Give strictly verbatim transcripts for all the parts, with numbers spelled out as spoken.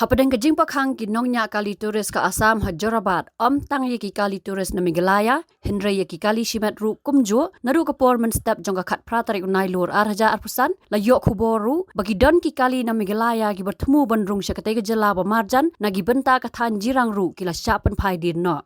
Hapdeng ka jingpyrkhang ki nongñiah kali tourist ka Assam ha Jorabat, ym tang ïa ki kali tourist na Meghalaya, hynrei ïa ki kali shimet ruh kumjuh, naduh ka por mynstep jong ka khatphra tarik u Nailur ar hajar arphew san, la ïoh khubor ruh ba ki don ki kali na Meghalaya kiba thmu ban rung sha katei ka jylla ba marjan, na ki bynta ka thaiñ Jirang ruh ki la shah pynphai dien noh.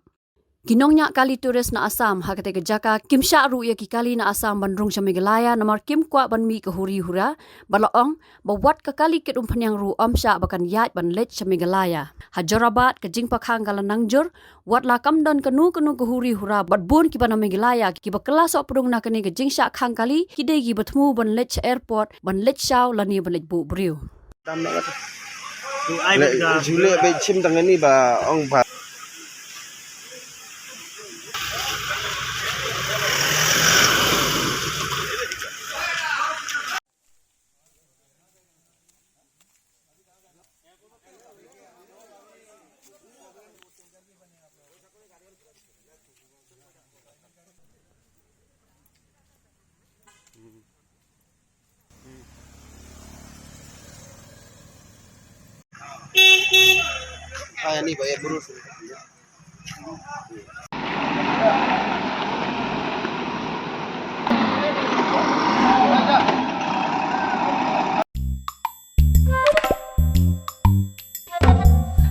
Ki nongñiah kali tourist na Assam ha katei ka jaka kim shah ruh ïa ki kali na Assam ban rung sha Meghalaya namar kim kwah ban mih ka huri hura, bad la ong ba wat ka kali kit umphniang ruh ym shah ba kan ïaid ban leit sha Meghalaya. Ha Jorabat ka jingpyrkhang ka la nang jur, wat la kam don kano kano ka huri hura bad bun kiba na Meghalaya kiba kylla sohpdung na kane ka jingshah khang kali ki dei kiba thmu ban leit sha airport, ban leit shaw lane ban leit buh briew. Leh, ju leh beit shim tang kane ba ong ba.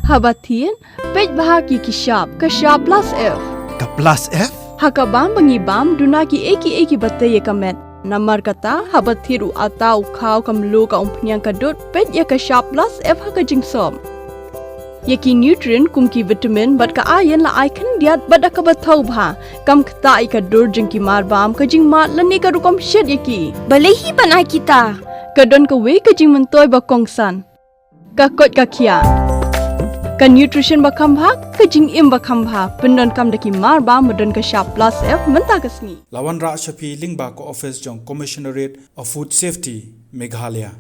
Haba thied, peit bha ïa ki shap, ka shap plus F. Ka plus F? Ha ka bam ba ngi bam, duna kiei kiei kiba tei ïa ka met. Namar kata, haba thied u atta, u khaw, ka mluh, ka umphniang, ka dud, peit ïa ka shap plus F ha ka jingsop. Ïa ki nutrient kum ki vitamin bad ka iron la ai khyndiat bad da kaba thaw bha. Kam ktah ïa ka dur jong ki mar bam, ka jingmad lane ka rukom shet ïa ki. Balei hi ban ai kita? Ka don kawei ka jingmyntoi ba kongsan. Ka koit ka khiah. Ka nutrition ba kham bha, ka jingim ba kham bha. Pyndonkam da ki mar bam ba don ka shap plus F mynta ka sngi. La wanrah sha phi lyngba ka office jong Commissionerate of Food Safety, Meghalaya.